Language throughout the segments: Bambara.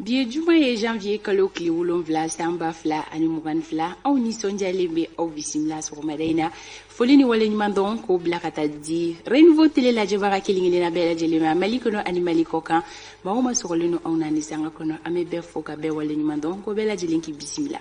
Bi ye juma ye, janvier kalo tile 7, san 2022. Aw nisɔndiyalen bɛ aw bisimila sɔgɔmada in na. Foli ni waleɲuman dɔn k'o bila ka taa di Renouveau Télé lajɛbaga kelen kelenna bɛɛ lajɛlen ma, Mali kɔnɔ ani Mali kɔ kan. Maa o maa sɔgɔlen don anw na ni sanga kɔnɔ, an bɛ bɛɛ fo ka bɛɛ waleɲuman dɔn, ko bɛɛ lajɛlen k'i bisimila.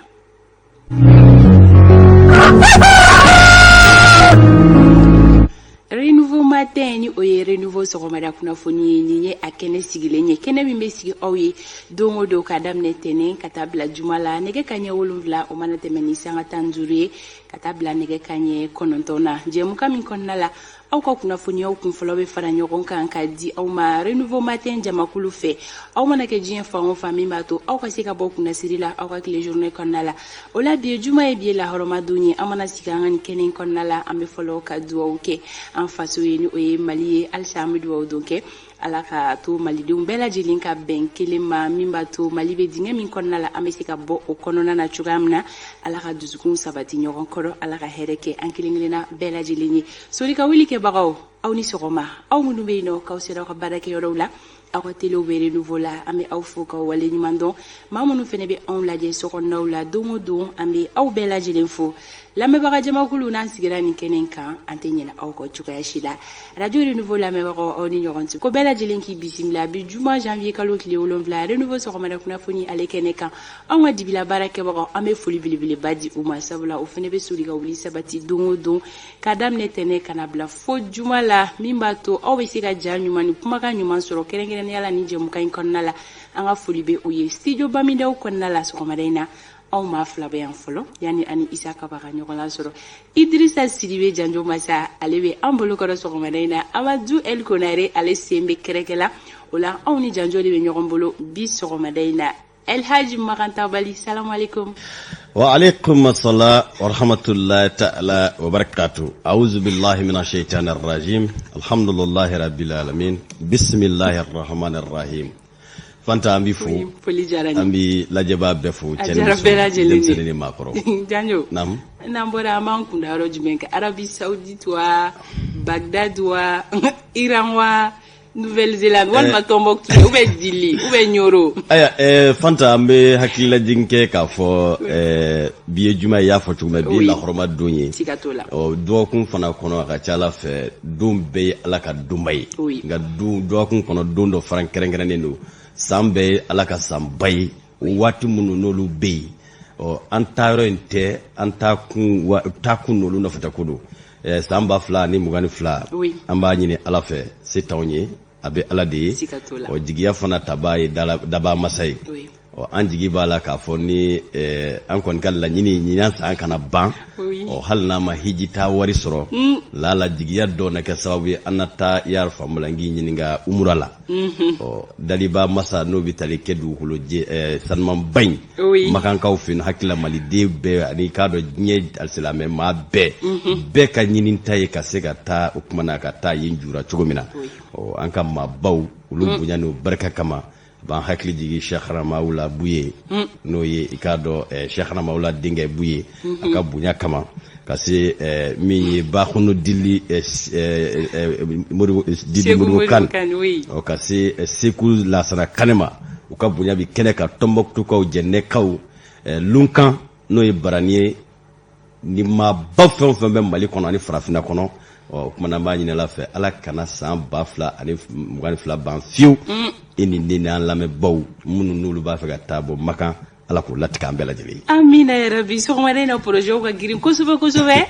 Renouveau Matin, ni o ye Renouveau sɔgɔmada kunnafoni ye, nin ye a kɛnɛ sigilen ye, kɛnɛ min bɛ sigi aw ye don o don ka daminɛ tɛnɛn ka taa bila juma la, nɛgɛ ka ɲɛ 7 o mana tɛmɛ ni sanga 15 ye ka taa bila nɛgɛ ka ɲɛ 9 na. Jɛmukan min kɔnɔna la, aw ka kunnafoniyaw kunfɔlɔ bɛ fara ɲɔgɔn kan ka di aw ma Renouveau Matin jamakulu fɛ, aw mana kɛ diɲɛ fan o fan, min b'a to aw ka se ka bɔ kunnasiri la aw ka tile journée kɔnɔna la. O la, bi ye juma ye, bi ye lahɔrɔma don ye. An mana sigi an ka nin kɛnɛ in kɔnɔna la, an bɛ fɔlɔ ka dugawu kɛ an faso ye, ni o ye Mali ye. Halisa an bɛ dugawu don kɛ, Ala ka to malidenw bɛɛ lajɛlen ka bɛn kelen ma, min b'a to Mali bɛ dingɛ min kɔnɔna la, an bɛ se ka bɔ o kɔnɔna na cogoya min na. Ala ka dusukun sabati ɲɔgɔn kɔrɔ, Ala ka hɛrɛ kɛ an kelen kelenna bɛɛ lajɛlen ye. Sori ka wuli kɛbagaw, aw ni sɔgɔma. Aw minnu bɛ yen nɔ k'aw sera aw ka baarakɛyɔrɔw la, aw ka telew bɛ Renouveau la, an bɛ aw fo k'aw waleɲuman dɔn. Maa minnu fana bɛ anw lajɛ sokɔnɔnaw la don o don, an bɛ aw bɛɛ lajɛlen fo. Lamɛnbaga jamakulu, n'an sigira nin kɛnɛ in kan, an tɛ ɲinɛ aw kɔ cogoya si la. Radio Renouveau lamɛnbagaw, aw ni ɲɔgɔn cɛ, ko bɛɛ lajɛlen k'i bisimila bi juma, janvier kalo tile 7, Renouveau sɔgɔmada kunnafoni ale kɛnɛ kan. Anw ka dibila baara kɛbagaw, an bɛ foli belebeleba di u ma, sabula o fana bɛ soli ka wuli sabati don o don ka daminɛ tɛnɛ ka na bila fo juma la, min b'a to aw bɛ se ka ja ɲuman ni kumakan ɲuman sɔrɔ, kɛrɛnkɛrɛnnenya la ni jɛmukan in kɔnɔna la. An ka foli bɛ u ye. Studio Bamidaw kɔnɔna la, sɔgɔmada in na, aw maa fila bɛ yan fɔlɔ yanni ani Isa Kaba ka ɲɔgɔn lasɔrɔ. Idrissa Sidibe Janjo Masa, ale bɛ an bolo kɔrɔ sɔgɔmada in na. Amadu El Konare, ale sen bɛ kɛrɛkɛ la. O la, anw ni Janjo de bɛ ɲɔgɔn bolo bi sɔgɔmada in na. Elhaji Makan Tabali, salam alaikum. Wa alaikum assalam wa rahmatullahi ta'ala wa barakatuh. A'udhu billahi minash shaitanir rajim. Alhamdulillahi rabbil alamin. Bismillahir rahmanir rahim. Fanta, an b'i fo. Foli diyara n ye. An b'i lajɛbaa bɛɛ fo. A diyara bɛɛ lajɛlen ye. Denmisɛnnin ni maakɔrɔ. Janjo. Naamu. N'an bɔra, an b'an kunda yɔrɔ jumɛn kan? Arabie Saoudite wa, Bagdad wa, Iran wa, Nouvelle-Zélande walima Tombouctou ou bien Dili ou bien Nioro? Ayiwa, Fanta, an bɛ hakililajigin kɛ k'a fɔ bi ye juma ye, i y'a fɔ cogo min, bi ye lahɔrɔma don ye. Siga t'o la. Ɔ, dɔgɔkun fana kɔnɔ, a ka ca Ala fɛ, don bɛɛ ye Ala ka donba ye. Nka don dɔgɔkun kɔnɔ, don dɔ fana kɛrɛnkɛrɛnnen don. San bɛɛ ye Ala ka sanba ye. O waati minnu n'olu bɛ yen, ɔ, an taayɔrɔ in tɛ an taakun wa, taakun n'olu nɔfɛ ko don. San 2022, an b'a ɲini Ala fɛ, se t'anw ye, a bɛ Ala de ye. Siga t'o la. Ɔ, jigiya fana tabaa ye dabaa masa ye. Ɔ, an jigi b'a la k'a fɔ ni an kɔni ka laɲini ɲinan san kana ban. Ɔ, hali n'a ma hiji taa wari sɔrɔ, lala jigiya dɔ na kɛ sababu ye an na taa, i y'a faamu la, n k'i ɲininka umura la. Ɔ, daliba masa n'o bɛ tali kɛ dugukolo jɛ sanumanba in, makankaw fɛ yen, hakili la maliden bɛɛ ani k'a dɔn diɲɛ alisilamɛ maa bɛɛ, bɛɛ ka ɲini ta ye ka se ka taa o kuma na, ka taa yen jura cogo min na. Ɔ, an ka maabaw olu bonya n'o barika kama, b'an hakili jigin Cheikh Ramawula Buye, n'o ye i k'a dɔn Cheikh Ramawula denkɛ Buye, a ka bonya kama, ka se min ye Bakunu Dili Didi Modibo Kan, ɔ, ka se Seku Lasana Kane ma, u ka bonya bi kɛnɛ kan. Tɔnbɔkutukaw, Jɛnɛkaw, Lunkan, n'o ye Barani ye, ni maaba fɛn o fɛn bɛ Mali kɔnɔ ani farafinna kɔnɔ. Ɔ, o kumana, an b'a ɲini Ala fɛ, Ala kana san 2022 ban fiyewu. E ni ne n'an lamɛnbaw minnu n'olu b'a fɛ ka taa bɔ Makan, Ala k'o latigɛ an bɛɛ lajɛlen ye. Amina yarabi. Sɔgɔmada in na, projet ka girin kosɛbɛ kosɛbɛ.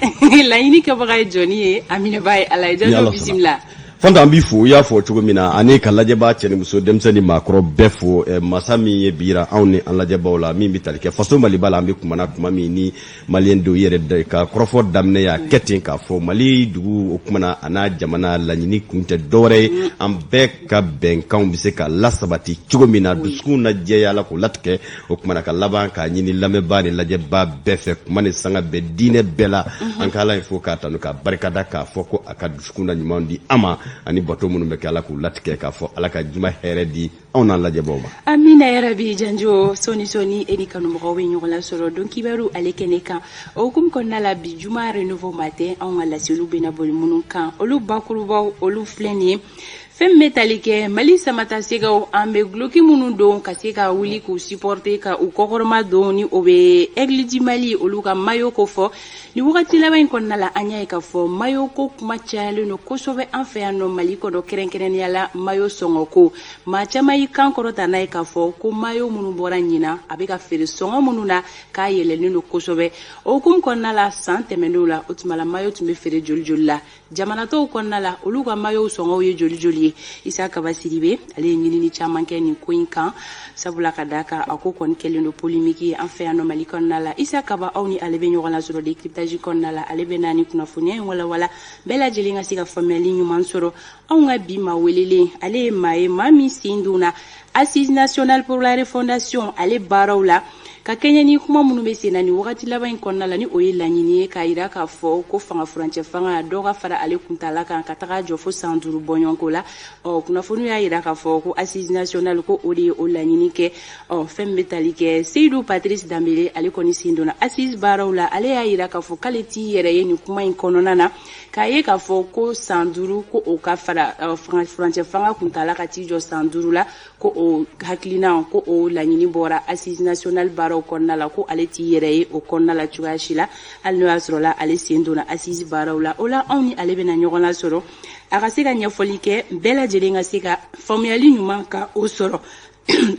Laɲini kɛbaga ye jɔnni ye, a minɛbaa ye Ala ye. Janjo, bisimila. Fanta, an b'i fo. I y'a fɔ cogo min na, ani ka lajɛbaa cɛ ni muso, denmisɛn ni maakɔrɔ bɛɛ fo. Masa min ye bi yira anw ni an lajɛbaw la, min bɛ tali kɛ faso Maliba la, an bɛ kumana kuma min ni maliyɛn denw yɛrɛ ka kɔrɔfɔ daminɛ y'a kɛ ten k'a fɔ Mali dugu o kumana a n'a jamana laɲini kun tɛ dɔwɛrɛ ye, an bɛɛ ka bɛnkanw bɛ se ka lasabati cogo min na, dusukun na jɛya, Ala k'o latigɛ. O kumana, ka laban k'a ɲini lamɛnbaa ni lajɛbaa bɛɛ fɛ, kuma ni sanga bɛɛ, diinɛ bɛɛ la, an ka Ala ye fo k'a tanu k'a barikada, k'a fɔ ko a ka dusukun na ɲuman di an ma, ani bato minnu bɛ kɛ, Ala k'u latigɛ, k'a fɔ Ala ka juma hɛrɛ di anw n'an lajɛbaw ma. Amina yarabi. Janjo, sɔni sɔni e ni kanubagaw bɛ ɲɔgɔn lasɔrɔ don kibaru ale kɛnɛ kan. O hukumu kɔnɔna la, bi juma Renouveau Matin, anw ka laseliw bɛna boli minnu kan, olu bakurubaw, olu filɛ nin ye. Fɛn min bɛ tali kɛ Mali Samata Sɛgɛw, an bɛ guloki minnu don ka se ka wuli k'u supporter, ka u kɔkɔrɔma don, ni o bɛ Aigle du Mali olu ka maillot ko fɔ. Ni wagati laban in kɔnɔna la, an y'a ye k'a fɔ maillot ko kuma cayalen don kosɛbɛ an fɛ yan nɔ Mali kɔnɔ, kɛrɛnkɛrɛnnenya la maillot sɔngɔ ko. Maa caman y'i kan kɔrɔta n'a ye k'a fɔ ko maillot minnu bɔra ɲinan, a bɛ ka feere sɔngɔ minnu na, k'a yɛlɛlen don kosɛbɛ. O hukumu kɔnɔna la, san tɛmɛnenw la, o tuma la maillot tun bɛ feere joli joli la? Jamana tɔw kɔnɔna la, olu ka maillot sɔngɔw ye joli joli ye? Isa Kaba Sidibe, ale ye ɲinini caman kɛ nin ko in kan, sabula ka d'a kan a ko kɔni kɛlen don polémique ye an fɛ yan nɔ Mali kɔnɔna la. Isa Kaba, aw ni ale bɛ ɲɔgɔn lasɔrɔ décryptage kɔnɔna la. Ale bɛ na ni kunnafoniya in walawala, bɛɛ lajɛlen ka se ka faamuyali ɲuman sɔrɔ. Anw ka bi maa welelen, ale ye maa ye, maa min sen donna Assise nationale pour la refondation ale baaraw la, ka kɛɲɛ ni kuma minnu bɛ sen na nin wagati laban in kɔnɔna la, ni o ye laɲini ye k'a yira k'a fɔ ko fanga furancɛ fanga dɔ ka fara ale kuntala kan ka taga jɔ fo san 5 bɔɲɔgɔnko la. Ɔ kunnafoniw y'a yira k'a fɔ ko Assise nationale ko o de ye o laɲini kɛ. Ɔ fɛn min bɛ tali kɛ Seyidu Patrice Danbele, ale kɔni sen donna Assise baaraw la. Ale y'a yira k'a fɔ k'ale t'i yɛrɛ ye nin kuma in kɔnɔna na, k'a ye k'a fɔ ko san 5 ko o ka fara fanga furancɛ fanga kuntala ka t'i jɔ san 5 la, ko o hakilina, ko o laɲini bɔra Assise nationale baaraw kɔnɔna la, ko ale t'i yɛrɛ ye o kɔnɔna la cogoya si la, hali n'o y'a sɔrɔla ale sen donna Assise baaraw la. O la, anw ni ale bɛna ɲɔgɔn lasɔrɔ, a ka se ka ɲɛfɔli kɛ, bɛɛ lajɛlen ka se ka faamuyali ɲuman ka o sɔrɔ.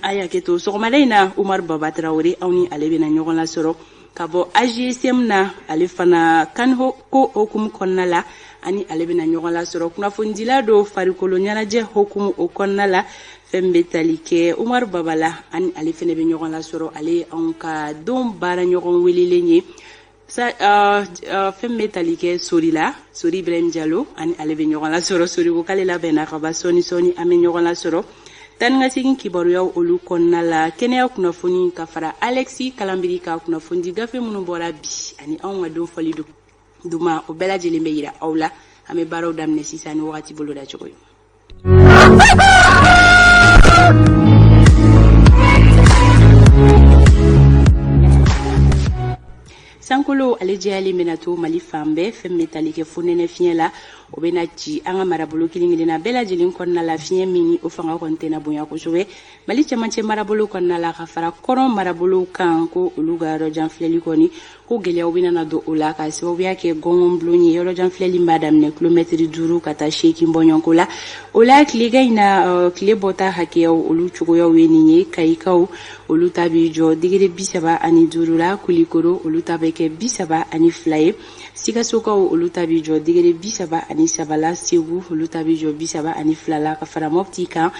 A y'a kɛ to sɔgɔmada in na, Umaru Baba Tarawele, anw ni ale bɛna ɲɔgɔn lasɔrɔ ka bɔ AJSM na, ale fana kan ko hukumu kɔnɔna la, ani ale bɛna ɲɔgɔn lasɔrɔ. Kunnafonidila don farikolo ɲɛnajɛ hukumu o kɔnɔna la. Fɛn bɛ tali kɛ Umaru Baba la, ani ale fana bɛ ɲɔgɔn lasɔrɔ. Ale ye anw ka don baara ɲɔgɔn welelen ye. Fɛn bɛ tali kɛ Sori la, Sori Ibrahim Jalo, ani ale bɛ ɲɔgɔn lasɔrɔ. Sori ko k'ale labɛnna ka ban, sɔɔni sɔɔni an bɛ ɲɔgɔn lasɔrɔ. Taa ni ka segin kibaruyaw olu kɔnɔna la, kɛnɛya kunnafoni ka fara Alexis Kalanbiri ka kunnafonidi gafe minnu bɔra bi, ani anw ka don fɔli don duma, o bɛɛ lajɛlen bɛ yira aw la. An bɛ baaraw daminɛ sisan ni wagati boloda cogo ye. Sankolo ale jɛyalen bɛna to Mali fan bɛɛ. Fɛn bɛ tali kɛ fonɛnɛ fiɲɛ la, o bɛna ci an ka marabolo kelen kelenna bɛɛ lajɛlen kɔnɔna la. Fiɲɛ min o fanga kɔni tɛna bonya kosɛbɛ Mali cɛmancɛ marabolo kɔnɔna la, ka fara kɔrɔn marabolo kan, ko olu ka yɔrɔjan filɛli kɔni, ko gɛlɛyaw bɛna na don o la, ka sababuya kɛ gɔngɔnbulon ye. Yɔrɔjan filɛli b'a daminɛ kilomɛtiri 5 ka taa 8 bɔɲɔgɔnko la. O la, tilegan in na, tile bɔta hakɛyaw olu cogoyaw ye nin ye: Kayikaw olu ta b'i jɔ degré 35 la, Kulikoro olu ta bɛ kɛ 32 ye, Sikasokaw olu ta b'i jɔ degré 33 la, Segu olu ta b'i jɔ 32 la, ka fara Mɔpti kan.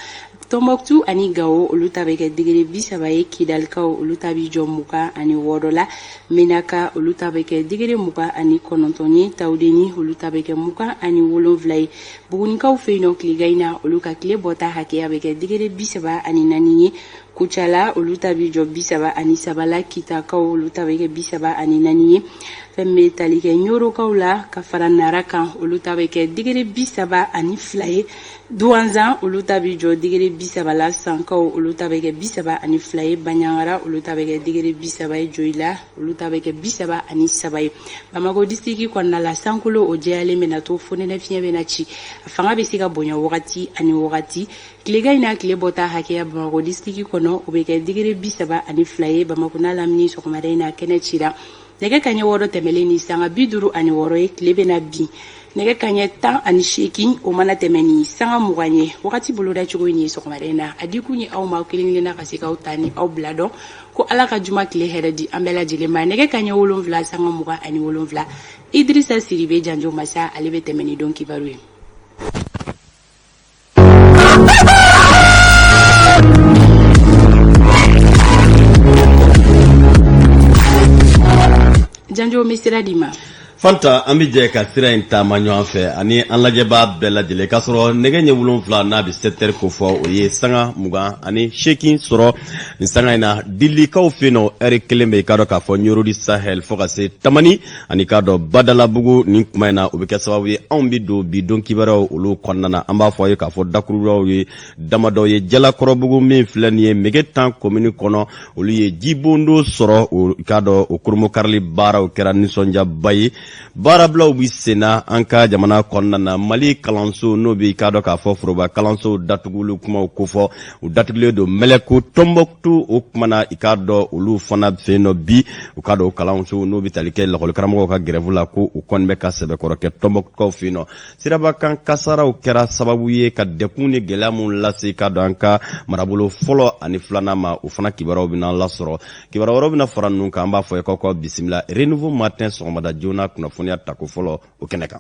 Tɔnbɔkutu ani Gawo olu ta bɛ kɛ degré 30 ye, Kidalikaw olu ta b'i jɔ 26 la, Menaka olu ta bɛ kɛ degré 29 ye, Tawudeni olu ta bɛ kɛ 27 ye. Bugunikaw fɛ yen nɔ, tilegan in na, olu ka tile bɔta hakɛya bɛ kɛ degré 34 ye, Kucala olu ta b'i jɔ 33 la, Kitakaw olu ta bɛ kɛ 34 ye. Fɛn bɛ tali kɛ Ɲorokaw la, ka fara Nara kan, olu ta bɛ kɛ degré 32 ye, Duwanzan olu ta bɛ jɔ degré 30 la, Sankaw olu ta bɛ kɛ 32 ye, Baɲangara olu ta bɛ kɛ degré 30 ye, Joyila olu ta bɛ kɛ 33 ye. Bamakɔ disiriki kɔnɔna la, sankolo o jɛyalen bɛna to, fonɛnɛ fiɲɛ bɛna ci, a fanga bɛ se ka bonya wagati ani wagati. Tilegan in na, tile bɔta hakɛya Bamakɔ disiriki kɔnɔ, o bɛ kɛ degré 32 ye. Bamakɔ n'a lamini, sɔgɔmada in na, kɛnɛ cira nɛgɛ kaɲɛ 6 tɛmɛlen ni sanga 56 ye. Tile bɛna bin nɛgɛ kaɲɛ 18 o mana tɛmɛ ni sanga 20 ye. Wagati boloda cogo in ye sɔgɔmada in na, a dikun ye aw ma kelen kelenna ka se k'aw ta ni aw bila dɔn ko Ala ka juma tile hɛrɛ di an bɛɛ lajɛlen ma. Nɛgɛ kaɲɛ 7 sanga 27, Idirisa Siribe Janjo Masa, ale bɛ tɛmɛ ni don kibaru ye. Janjo, n bɛ sira d'i ma. Fanta, an bɛ jɛ ka sira in taama ɲɔgɔn fɛ ani an lajɛbaa bɛɛ lajɛlen, k'a sɔrɔ nɛgɛ ɲɛ 7 n'a bɛ 7 heures ko fɔ, o ye sanga 28 sɔrɔ nin sanga in na. Dilikaw fɛ yen nɔ, ɛri kelen bɛ, i k'a dɔn k'a fɔ Ɲoro du Sahel fo ka se Tamani ani k'a dɔn Badalabugu nin kuma in na, o bɛ kɛ sababu ye anw bɛ don bi don kibaruyaw olu kɔnɔna na. An b'a fɔ a ye k'a fɔ dakurubaw ye damadɔ ye. Jalakɔrɔbugu min filɛ nin ye Megetan komini kɔnɔ, olu ye jibondo sɔrɔ. O k'a dɔn o kurunbonkarili baaraw kɛra nisɔndiyaba ye. Baarabilaw bɛ senna an ka jamana kɔnɔna na. Mali kalanso, n'o bɛ i k'a dɔn k'a fɔ foroba kalanso datuguli kumaw kofɔ, u datugulen don mɛlɛko Tɔnbɔkutu. O kuma na, i k'a dɔn olu fana fɛ yen nɔ bi, u k'a dɔn kalanso n'o bɛ tali kɛ lakɔlikaramɔgɔw ka gɛrɛfu la, ko u kɔni bɛ ka sɛbɛkɔrɔ kɛ Tɔnbɔkutukaw fɛ yen nɔ. Sirabakan kasaraw kɛra sababu ye ka dɛkun ni gɛlɛya minnu lase k'a dɔn an ka marabolo fɔlɔ ani filanan ma, o fana kibaruyaw bɛna lasɔrɔ. Kibaruya wɛrɛw bɛna fara ninnu kan. An b'a fɔ ye k'aw ka bisimila Renouveau Matin sɔgɔmada joona kunnafoniya tako fɔlɔ o kɛnɛ kan.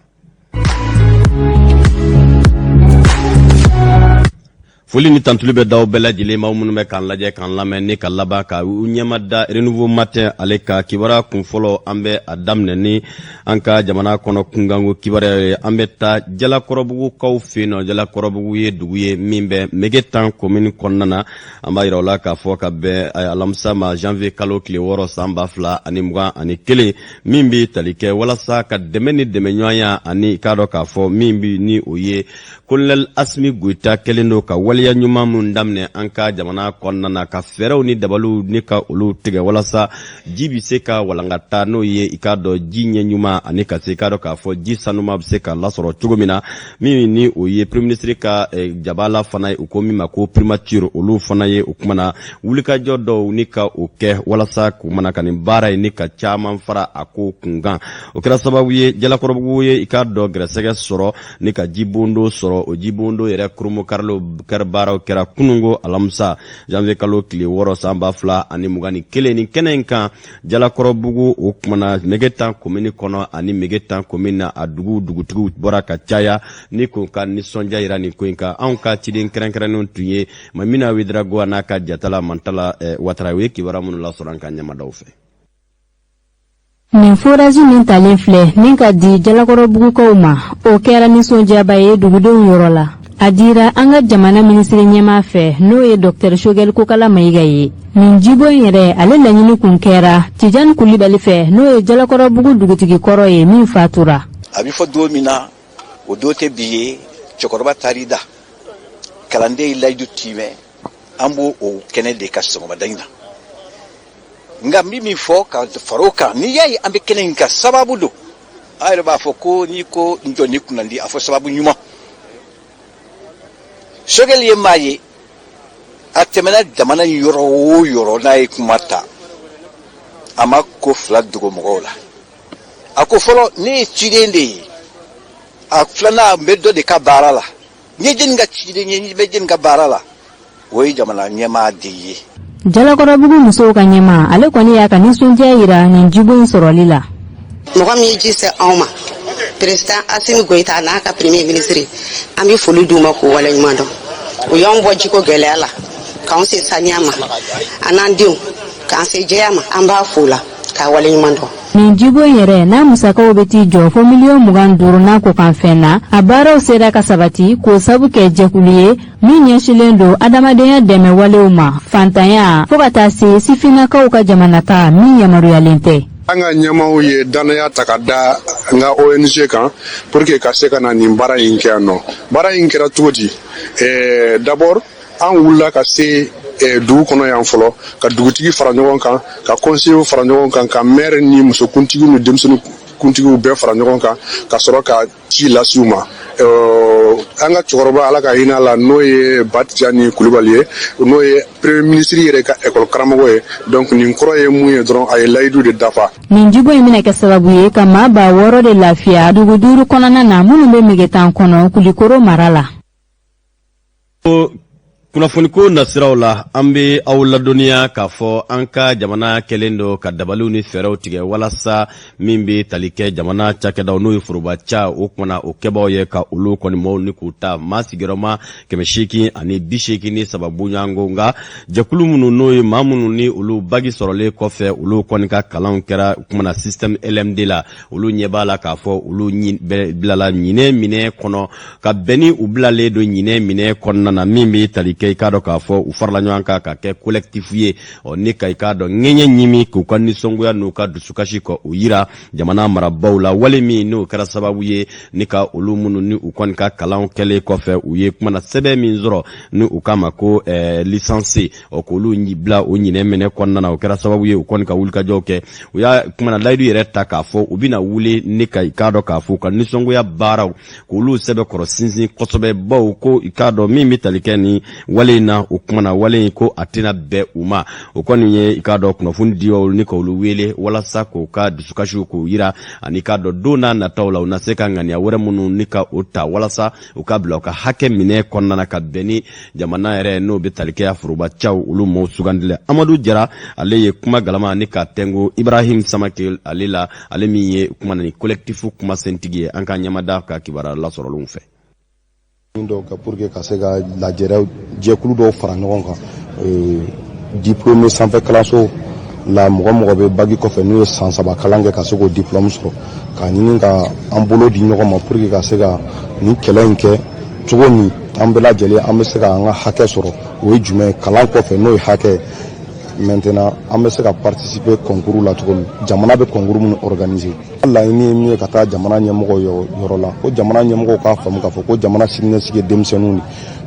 Foli ni tantuli bɛ d'aw bɛɛ lajɛlen ma, minnu bɛ k'an lajɛ, k'an lamɛn ni ka laban ka u ɲɛma da Renouveau Matin ale ka kibaruya kun fɔlɔ. An bɛ a daminɛ ni an ka jamana kɔnɔ kunkanko kibaruya ye. An bɛ taa Jalakɔrɔbugukaw fɛ yen nɔ. Jalakɔrɔbugu ye dugu ye min bɛ Megetan komini kɔnɔna na. An b'a yira u la k'a fɔ ka bɛn alamisa ma, janvier kalo tile 6, san 2021, min bɛ tali kɛ walasa ka dɛmɛ ni dɛmɛɲɔgɔnya ani k'a dɔn k'a fɔ min bɛ ni o ye Kolonɛli Asimi Goyita kɛlen don ka waleya ɲuman min daminɛ an ka jamana kɔnɔna na, ka fɛɛrɛw ni dabaliw ni ka olu tigɛ walasa ji bɛ se ka walankata, n'o ye i k'a dɔn ji ɲɛ ɲuman ani ka se i k'a dɔn k'a fɔ ji sanuma bɛ se ka lasɔrɔ cogo min na, min ni o ye premier ministre ka jabala fana ye, u ko min ma ko primature. Olu fana ye o kuma na wulikajɔ dɔw ni ka o kɛ walasa k'u mana ka nin baara ye ni ka caman fara a ko kunkan. O kɛra sababu ye Jalakɔrɔbugu ye i k'a dɔn gɛrɛsɛgɛ sɔrɔ ni ka jibondo sɔrɔ. O jibondo yɛrɛ kurunbonkariliw kɛra baaraw kɛra kunungo alamisa, janvier kalo tile 6, san 2021. Nin kɛnɛ in kan Jalakɔrɔbugu, o kumana Megetan komini kɔnɔ ani Megetan komini na, a dugu dugutigiw bɔra ka caya ni k'u ka nisɔndiya yira nin ko in kan. Anw ka ciden kɛrɛnkɛrɛnnenw tun ye Mamina Wedragoa n'a ka jatala Mantala Watara. U ye kibaruya minnu lasɔrɔ an ka ɲɛmadaw fɛ. Nin forazi min talen filɛ ni ka di Jalakɔrɔbugukaw ma, o kɛra nisɔndiyaba ye dugudenw yɔrɔ la. A dira an ka jamana minisiri ɲɛmaa fɛ, n'o ye Dɔktɛri Sogɛli Kokala Mayiga ye. Nin jibon yɛrɛ, ale laɲini kun kɛra Tijani Kulibali fɛ, n'o ye Jalakɔrɔbugu dugutigi kɔrɔ ye min fatura. A bɛ fɔ don min na, o don tɛ bi ye. Cɛkɔrɔba taar'i da, kalanden ye layidu tiimɛ. An b'o o kɛnɛ de kan sɔgɔmada in na. Nka n bɛ min fɔ ka fara o kan, n'i y'a ye an bɛ kɛnɛ in kan, sababu don. A yɛrɛ b'a fɔ ko n'i ko njɔni kunnandi, a fɔ sababu ɲuman. Sogɛli ye maa ye, a tɛmɛna jamana in yɔrɔ o yɔrɔ, n'a ye kuma ta, a ma ko fila dogo mɔgɔw la. A ko fɔlɔ, ne ye ciden de ye. A filanan, n bɛ dɔ de ka baara la. N ye jɛni ka ciden ye, n bɛ jɛni ka baara la, o ye jamana ɲɛmaa de ye. Jalakɔrɔbugu musow ka ɲɛmaa, ale kɔni y'a ka nisɔndiya yira nin jibon in sɔrɔli la. Mɔgɔ min ye ji se anw ma, Président Asimi Goyita n'a ka premier ministre, an bɛ foli d'u ma k'u waleɲuman dɔn. U y'anw bɔ jiko gɛlɛya la, k'anw se saniya ma, an n'an denw, k'an se jɛya ma. An b'a fo la k'a waleɲuman dɔn. Nin jibon yɛrɛ n'a musakaw bɛ t'i jɔ fo miliyɔn 25 n'a kɔkanfɛn na, a baaraw sera ka sabati k'o sabu kɛ jɛkulu ye min ɲɛsinlen don adamadenya dɛmɛ walew ma, fantanya fo ka taa se sifinnakaw ka jamana ta min yamaruyalen tɛ. An ka ɲɛmaaw ye dannaya ta ka da n ka ONG kan pour que ka se ka na nin baara in kɛ yan nɔ. Baara in kɛra cogo di? D'abord, an wulila ka se dugu kɔnɔ yan fɔlɔ, ka dugutigi fara ɲɔgɔn kan, ka conseiller fara ɲɔgɔn kan, ka maire ni musokuntigiw ni denmisɛnnin kuntigiw bɛɛ fara ɲɔgɔn kan, ka sɔrɔ ka ci lase u ma. An ka cɛkɔrɔba, Ala ka hinɛ la, n'o ye Batijani Kulubali ye, n'o ye premier ministre yɛrɛ ka école karamɔgɔ ye. Donc nin kɔrɔ ye mun ye dɔrɔn? A ye layidu de dafa. Nin jibon in bɛna kɛ sababu ye ka maa 6000 de lafiya dugu duuru kɔnɔna na minnu bɛ Megetan kɔnɔ, Kulikoro mara la. Kunnafoniko nasiraw la, an bɛ aw ladɔnniya k'a fɔ an ka jamana kɛlen don ka dabaliw ni fɛɛrɛw tigɛ walasa min bɛ tali kɛ jamana cakɛdaw, n'o ye foroba ca, o kumana o kɛbaaw ye ka olu kɔni maaw ni k'u ta maa sigiyɔrɔma 883 bɔɲɔgɔnko. Nka jɛkulu minnu, n'o ye maa minnu ni olu bagi sɔrɔlen kɔfɛ, olu kɔni ka kalanw kɛra kumana système LMD la, olu ɲɛ b'a la k'a fɔ olu bilala ɲinɛ minɛ kɔnɔ, ka bɛn ni u bilalen don ɲinɛ minɛ kɔnɔna na min bɛ tali kɛ. kɛ i k'a dɔn k'a fɔ u farala ɲɔgɔn kan ka kɛ collectif ye, ɔ ni ka i k'a dɔn ŋɛɲɛ ɲimi k'u ka nisɔngoya n'u ka dusukasi ka o yira jamana marabaw la, wale min n'o kɛra sababu ye ni ka olu minnu ni u kɔni ka kalanw kɛlen kɔfɛ, u ye kumana sɛbɛn min sɔrɔ ni u k'a ma ko licence, ɔ k'olu bila o ɲinɛ minɛ kɔnɔna na. O kɛra sababu ye u kɔni ka wulikajɔw kɛ. U y'a kumana layidu yɛrɛ ta k'a fɔ u bɛna wuli ni ka i k'a dɔn k'a fɔ u ka nisɔngoya baaraw k'olu sɛbɛkɔrɔ sinsin kosɛbɛ, baw ko i k'a dɔn min bɛ tali kɛ ni wale in na, o kumana wale in ko a tɛna bɛn u ma. O kɔni ye i k'a dɔn kunnafoni dibaw ni k'olu wele walasa k'u ka dusukasiw k'o yira, ani k'a dɔn don n'a nataw la u na se ka ŋaniya wɛrɛ minnu ni ka o ta walasa u ka bila u ka hakɛ minɛ kɔnɔna na ka bɛn ni jamana yɛrɛ n'o bɛ tali kɛ forobacaw olu mɔw sugandili. Amadu Jara, ale ye kuma galama ni ka tɛngo Ibrahim Samake ale la, ale min ye kuma ni collectif kumasentigi ye, an ka ɲɛmada ka kibaruya lasɔrɔlenw fɛ. Dɔw kɛ pour que ka se ka lajɛrɛ jɛkulu dɔw fara ɲɔgɔn kan, diplôme sanfɛ kalanso la, mɔgɔ mɔgɔ bɛ bac kɔfɛ n'u ye san 3 kalan kɛ ka se k'o diplôme sɔrɔ, k'a ɲini ka an bolo di ɲɔgɔn ma pour que ka se ka nin kɛlɛ in kɛ cogo min an bɛɛ lajɛlen an bɛ se ka an ka hakɛ sɔrɔ. O ye jumɛn ye? Kalan kɔfɛ, n'o ye hakɛ ye, maintenant an bɛ se ka participer concours la cogo min, jamana bɛ concours minnu organiser. Laɲini ye min ye, ka taa jamana ɲɛmɔgɔw yɔrɔ la ko jamana ɲɛmɔgɔw k'a faamu k'a fɔ ko jamana siniɲɛsigi ye denmisɛnninw de.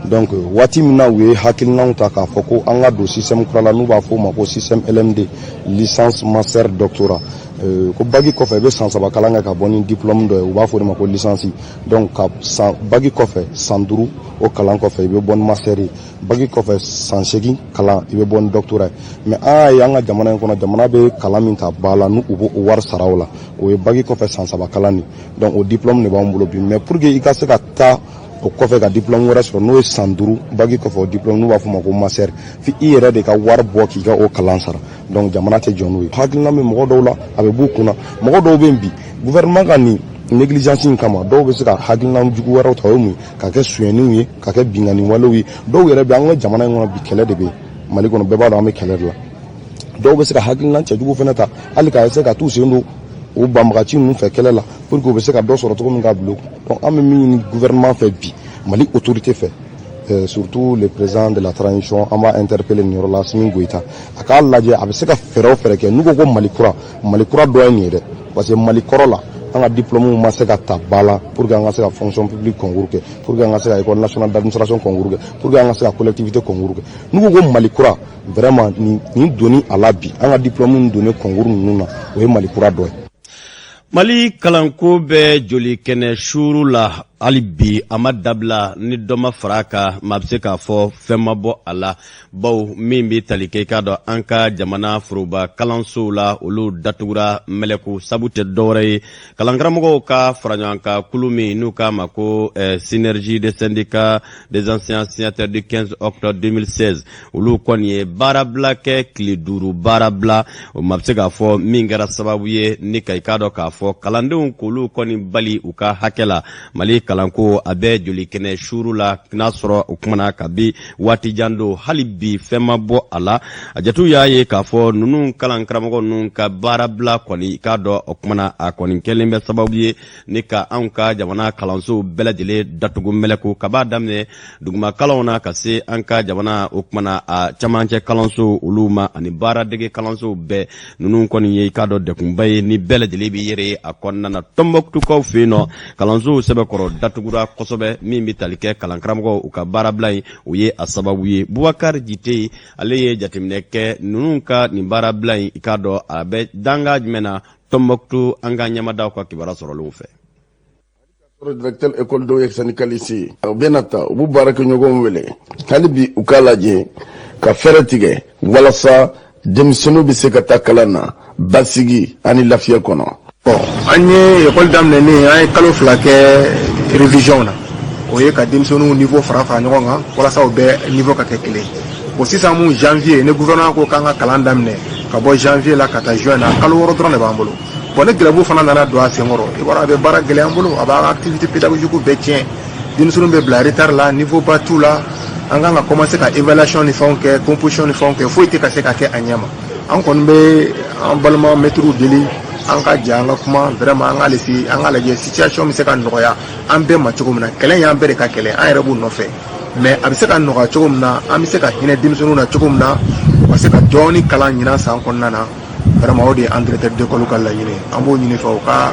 Donc waati min na u ye hakilinaw ta k'a fɔ ko an ka don système kura la, n'u b'a fɔ o ma ko système LMD, licence, master, doctorat, ko bac kɔfɛ i bɛ san 3 kalan kɛ ka bɔ ni diplôme dɔ ye, u b'a fɔ o de ma ko licence. Donc ka san bac kɔfɛ san 5, o kalan kɔfɛ i bɛ bɔ ni master ye. Bac kɔfɛ san 8 kalan, i bɛ bɔ ni doctorat ye. Mais an y'a ye an ka jamana in kɔnɔ, jamana bɛ kalan min ta ba la, n'u b'o wari sara o la, o ye bac kɔfɛ san 3 kalan de. Donc o diplôme de b'an bolo bi. Mais pour que i ka se ka taa o kɔfɛ ka diplôme wɛrɛ sɔrɔ, n'o ye san 5 bac kɔfɛ, o diplôme n'u b'a fɔ o ma ko master, f'i i yɛrɛ de ka wari bɔ k'i ka o kalan sara. Donc jamana tɛ jɔ n'o ye. Hakilina bɛ mɔgɔ dɔw la, a bɛ b'u kunna. Mɔgɔ dɔw bɛ yen bi, gouvernement ka nin négligence in kama, dɔw bɛ se ka hakilina jugu wɛrɛw ta. O ye mun ye? Ka kɛ sonyɛniw ye, ka kɛ binkanni walew ye. Dɔw yɛrɛ bɛ an ka jamana in kɔnɔ bi, kɛlɛ de bɛ yen Mali kɔnɔ, bɛɛ b'a dɔn an bɛ kɛlɛ de la. Dɔw bɛ se ka hakilina cɛjugu fana ta hali ka essayer ka t'u sen don o banbagaci ninnu fɛ kɛlɛ la pour que u bɛ se ka dɔ sɔrɔ cogo min k'a bila u kun. Donc an bɛ min ɲini gouvernement fɛ bi, Mali autorité fɛ, surtout le président de la transition, an b'a interpeller nin yɔrɔ la, Assimi Goïta, a k'a lajɛ a bɛ se ka fɛɛrɛ o fɛɛrɛ kɛ. N'u ko ko Mali kura, Mali kura dɔ ye nin ye dɛ, parce que Mali kɔrɔ la, an ka diplôme ma se ka ta ba la pour que an ka se ka fonction publique concours kɛ, pour que an ka se ka école nationale d'administration concours kɛ, pour que an ka se ka collectivité concours kɛ. N'u ko ko Mali kura, vraiment nin donni a la bi, an ka diplôme donni concours ninnu na, o ye Mali kura dɔ ye. Mali kalanko bɛ joli kɛnɛ suuru la hali bi, a ma dabila ni dɔ ma fara a kan. Maa bɛ se k'a fɔ fɛn ma bɔ a la, baw min bɛ tali kɛ i k'a dɔn an ka jamana foroba kalansow la, olu datugura mɛlɛku. Sabu tɛ dɔwɛrɛ ye, kalankaramɔgɔw ka faraɲɔgɔnkan kulu min n'u k'a ma ko Synergie des syndicats des enseignants signataires du 15 octobre 2016, olu kɔni ye baarabila kɛ, tile 5 baarabila. O ma bɛ se k'a fɔ min kɛra sababu ye ni ka i k'a dɔn k'a fɔ kalandenw k'olu kɔni bali u ka hakɛ la. Mali kalanko a bɛ joli kɛnɛ suuru la, n'a sɔrɔ o kumana kabi waati jan don, hali bi fɛn ma bɔ a la. A jatiw y'a ye k'a fɔ ninnu kalan karamɔgɔ ninnu ka baarabila kɔni, k'a dɔn o kumana a kɔni kɛlen bɛ sababu ye ni ka anw ka jamana kalansow bɛɛ lajɛlen datugu mɛlɛko, ka b'a daminɛ duguma kalanw na ka se an ka jamana o kumana a camancɛ kalansow olu ma, ani baaradege kalansow bɛɛ. Ninnu kɔni ye i k'a dɔn dɛkunba ye ni bɛɛ lajɛlen b'i yɛrɛ ye a kɔnɔna na. Tɔnbɔkutukaw fɛ yen nɔ, kalansow sɛbɛkɔrɔ datugura kosɛbɛ. Min bɛ tali kɛ kalankaramɔgɔw u ka baarabila in, o ye a sababu ye. Bubakari Jite, ale ye jateminɛ kɛ ninnu ka nin baarabila in, i k'a dɔn a bɛ danga jumɛn na Tɔnbɔkutu, an ka ɲɛmadaw ka kibaruya sɔrɔlenw fɛ. Directeur école dɔw ye syndicaliste ye, u bɛna ta, u b'u baarakɛɲɔgɔnw wele hali bi u k'a lajɛ ka fɛɛrɛ tigɛ walasa denmisɛnninw bɛ se ka taa kalan na basigi ani lafiya kɔnɔ. Bon, an ye école daminɛnen, an ye kalo 2 kɛ révision na. O ye ka denmisɛnninw niveau fara fara ɲɔgɔn kan walasa u bɛɛ niveau ka kɛ kelen. Bon, sisan mun janvier ni gouvernement ko k'an ka kalan daminɛ ka bɔ janvier la ka taa juin na, kalo 6 dɔrɔn de b'an bolo. Bon, ni grève fana nana don a senkɔrɔ, i b'a dɔn a bɛ baara gɛlɛya an bolo, a b'an ka activité pédagogique bɛɛ tiɲɛ. Denmisɛnninw bɛ bila retard la, niveau ba t'u la. An kan ka commencer ka évaluation ni fɛnw kɛ, composition ni fɛnw kɛ, foyi tɛ ka se ka kɛ a ɲɛ ma. An kɔni bɛ an balima mɛtiriw deli, an ka ja, an ka kuma vraiment, an ka laisser, an ka lajɛ situation bɛ se ka nɔgɔya an bɛɛ ma cogo min na. Kɛlɛ y'an bɛɛ de ka kɛlɛ, an yɛrɛ b'u nɔfɛ. Mais a bɛ se ka nɔgɔya cogo min na, an bɛ se ka hinɛ denmisɛnninw na cogo min na, u ka se ka dɔɔni kalan ɲinan san kɔnɔna na. Vraiment, o de ye an directeur d'école ka laɲini ye. An b'o ɲini fɛ, u ka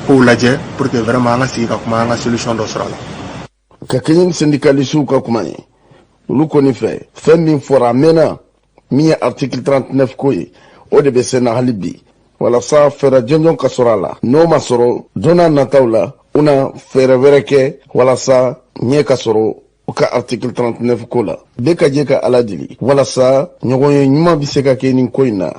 kow lajɛ pour que vraiment an ka sigi ka kuma, an ka solution dɔ sɔrɔ a la. Ka kɛɲɛ ni syndicalisiw ka kuma ye, olu kɔni fɛ, fɛn min fɔra a mɛnna, min ye article 39 ko ye, o de bɛ senna hali bi, walasa fɛɛrɛ jɔnjɔn ka sɔrɔ a la. N'o ma sɔrɔ, don n'a nataw la, u na fɛɛrɛ wɛrɛ kɛ walasa ɲɛ ka sɔrɔ u ka article 39 ko la. Bɛɛ ka jɛ ka Ala deli walasa ɲɔgɔn ye ɲuman bɛ se ka kɛ nin ko in na.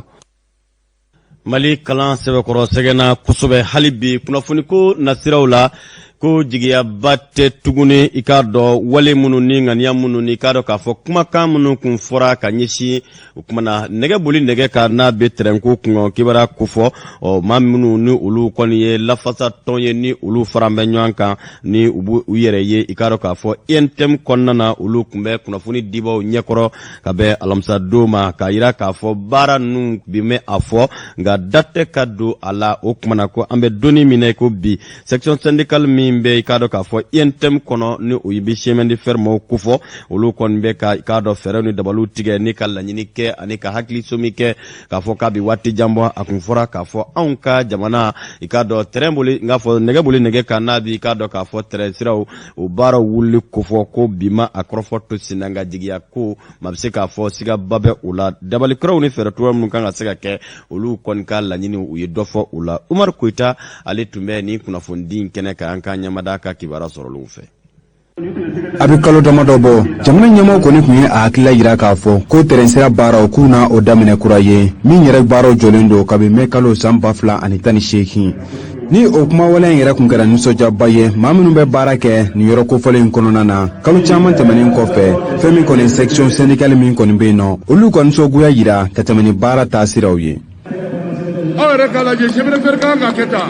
Mali kalan sɛbɛkɔrɔ sɛgɛnna kosɛbɛ hali bi kunnafoniko nasiraw la, ko jigiyaba tɛ tuguni. I k'a dɔn, wale minnu ni ŋaniya minnu ni i k'a dɔn k'a fɔ kumakan minnu kun fɔra ka ɲɛsin o kuma na, nɛgɛ boli nɛgɛ kan n'a bɛ tɛrɛnko kunkan kibaruya kofɔ, ɔ maa minnu ni olu kɔni ye lafasa tɔn ye, ni olu fara bɛ ɲɔgɔn kan, ni u b'u yɛrɛ ye i k'a dɔn k'a fɔ UNTM kɔnɔna na, olu tun bɛ kunnafoni dibaw ɲɛkɔrɔ ka bɛn alamisa don ma, k'a yira k'a fɔ baara ninnu bi mɛn a fɔ, nka da tɛ ka don a la. O kuma na, ko an bɛ donni min na i ko bi, section syndicale min bɛ i k'a dɔn k'a fɔ UNTM kɔnɔ, ni o bɛ chemin de fer maaw kofɔ, olu kɔni bɛ ka i k'a dɔn fɛɛrɛw ni dabaliw tigɛ ni ka laɲini kɛ ani ka hakilisomi kɛ k'a fɔ k'a bɛ waati jan bɔ, a kun fɔra k'a fɔ anw ka jamana, i k'a dɔn tɛrɛn boli n k'a fɔ nɛgɛ boli nɛgɛ kan n'a bɛ i k'a dɔn k'a fɔ tɛrɛn siraw o baaraw wulili kofɔ, ko bi ma a kɔrɔfɔ to senna, nka jigiya ko maa bɛ se k'a fɔ sigaba bɛ o la. Dabali kuraw ni fɛɛrɛ kura minnu kan ka se ka kɛ, olu kɔni ka laɲini, u ye dɔ fɔ o la. Umaru Koyita, ale tun bɛ nin kunnafonidi in kɛnɛ kan, an ka ɲɛmada ka kibaruya sɔrɔlenw fɛ. A bɛ kalo damadɔ bɔ, jamana ɲɛmɔgɔ kɔni tun ye a hakilila jira k'a fɔ ko tɛrɛnsira baaraw k'u na o daminɛ kura ye, min yɛrɛ baaraw jɔlen don kabi mɛ kalo san 2018. Ni o kuma wale in yɛrɛ tun kɛra nisɔndiyaba ye maa minnu bɛ baara kɛ nin yɔrɔ kofɔlen in kɔnɔna na. Kalo caman tɛmɛnen kɔfɛ, fɛn min kɔni section syndicale min kɔni bɛ yen nɔ, olu ka nisɔngoya jira ka tɛmɛ ni baara taasiraw ye. Aw yɛrɛ k'a lajɛ, chemin de fer kan ka kɛ tan.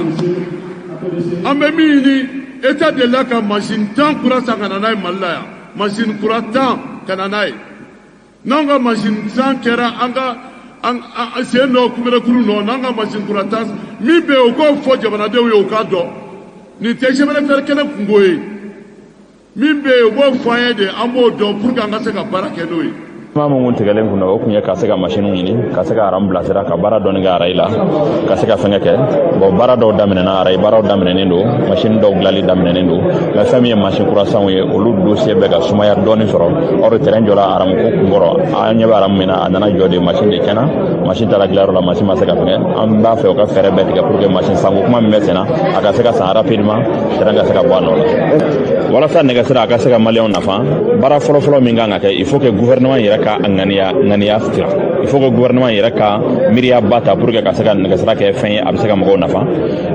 An bɛ min ɲini, État delila ka machine 10 kura san ka na n'a ye Mali la yan, machine kura 10 ka na n'a ye. N'anw ka machine 10 kɛra, an ka an sen dɔ kunbɛrɛkuru nɔ, n'an ka machine kura 10 min bɛ yen, o k'o fɔ jamanadenw ye, u k'a dɔn nin tɛ chemin de fer kɛnɛ kungo ye. Min bɛ yen, u b'o fɔ an ye de, an b'o dɔn pour que an ka se ka baara kɛ n'o ye. Kuma min kun tigɛlen kun o kun ye ka se ka masiniw ɲini, ka se ka rame bilasira, ka baara dɔɔni kɛ arayi la, ka se ka fɛnkɛ kɛ. Bon, baara dɔw daminɛna, arayi baaraw daminɛnen don, masini dɔw dilanli daminɛnen don, mais fɛn min ye masin kura sanw ye, olu dossier bɛ ka sumaya dɔɔni sɔrɔ. Or terrain jɔla rame ko kunkɔrɔ. An ɲɛ bɛ rame min na, a nana jɔ de, masin de tiɲɛna, masin taara dilanyɔrɔ la, masin ma se ka fɛngɛ. An b'a fɛ u ka fɛɛrɛ bɛɛ tigɛ pour que masin sanko kuma min bɛ sen na, a ka se ka san rapidement, terrain ka se ka bɔ a nɔ la, walasa nɛgɛsira a ka se ka maliyɛnw nafa. Baara fɔlɔfɔlɔ min kan ka kɛ, il faut que gouvernement yɛrɛ ka ŋaniya ŋaniya sira, il faut que gouvernement yɛrɛ ka miiriyaba ta pour que ka se ka nɛgɛsira kɛ fɛn ye a bɛ se ka mɔgɔw nafa.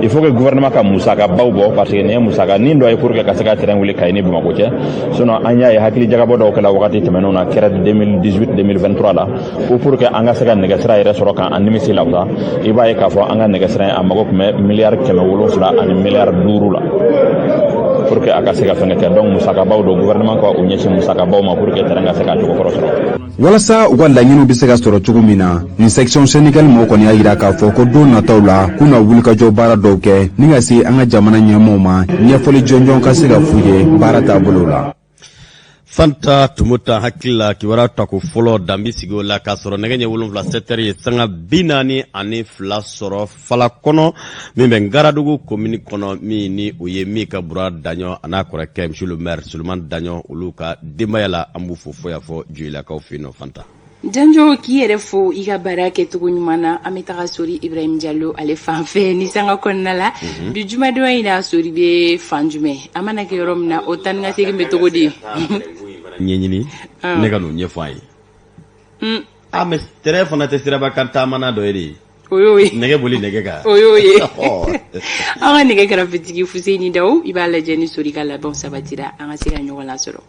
Il faut que gouvernement ka musakabaw bɔ, parce que nin ye musaka nin dɔ ye pour que ka se ka terrain wuli Kayi ni Bamakɔ cɛ. Sinon an y'a ye hakili jagabɔ dɔw kɛla wagati tɛmɛnenw na, kɛra 2018 2023 la, ko pour que an ka se ka nɛgɛsira yɛrɛ sɔrɔ k'an nimisi lawasa. I b'a ye k'a fɔ an ka nɛgɛsira a mago tun bɛ miliyari 700 ani miliyari 5 la pour que a ka se ka fɛnkɛ kɛ. Donc musakabaw don, gouvernement ka o ɲɛsin musakabaw ma pour que terrain ka se k'a cogo kɔrɔ sɔrɔ. Walasa u ka laɲiniw bɛ se ka sɔrɔ cogo min na, nin section syndicale mɔgɔw kɔni y'a jira k'a fɔ ko don nataw la, k'u na wulikajɔ baara dɔw kɛ ni ka se an ka jamana ɲɛmɔgɔw ma, ɲɛfɔli jɔnjɔn ka se ka f'u ye baara taabolo la. Fanta Tumuta hakili la, kibaruya tako fɔlɔ danbi sigi o la k'a sɔrɔ nɛgɛ ɲɛ 7, 7 heures ye sanga 42 sɔrɔ. Fala kɔnɔ min bɛ Ngaradugu komini kɔnɔ, min ni o ye min ka Bura Daɲɔ a n'a kɔrɔkɛ monsieur le maire Suleman Daɲɔ, olu ka denbaya la, an b'u fo fo y'a fɔ Joyilakaw fɛ yen nɔ. Fanta. Janjo, k'i yɛrɛ fo i ka baara kɛcogo ɲuman na. An bɛ taga Sori Ibrahim Jalo ale fan fɛ ni sanga kɔnɔna la. Bi jumadon in na, Sori bɛ fan jumɛn? A mana kɛ yɔrɔ min na, o taa ni ka segin bɛ cogo di? Ɲɛɲini ne ka n'o ɲɛfɔ a ye. Ah, mais tɛrɛ fana tɛ siraba kan taamana dɔ ye de ye. O y'o ye. Nɛgɛ boli nɛgɛ kan. O y'o ye. An ka nɛgɛ kɛrɛfɛtigi Fuseni Daw, i b'a lajɛ ni Sori ka labɛnw sabatira, an ka se ka ɲɔgɔn lasɔrɔ.